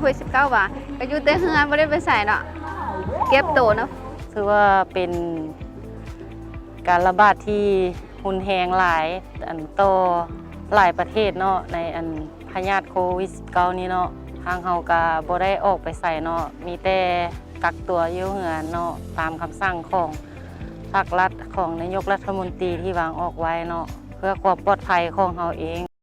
ໂຄວິດສິບເກົ້າ ວ່າ ກໍຢູ່ແຕ່ເຮືອນ ບໍ່ໄດ້ໄປໃສເນາະ ເກັບໂຕເນາະ. ຖືວ່າເປັນການລະບາດທີ່ຮຸນແຮງຫຼາຍ ອັນ ຕໍ່ຫຼາຍປະເທດເນາະ ໃນອັນພະຍາດໂຄວິດສິບເກົ້ານີ້ເນາະ. ທາງເຮົາກໍບໍ່ໄດ້ອອກໄປໃສເນາະ ມີແຕ່ກັກຕົວຢູ່ເຮືອນເນາະ ຕາມຄຳສັ່ງຂອງພາກລັດ ຂອງນາຍົກລັດຖະມົນຕີທີ່ວາງອອກໄວ້ເນາະ ເພື່ອຄວາມປອດໄພຂອງເຮົາເອງ.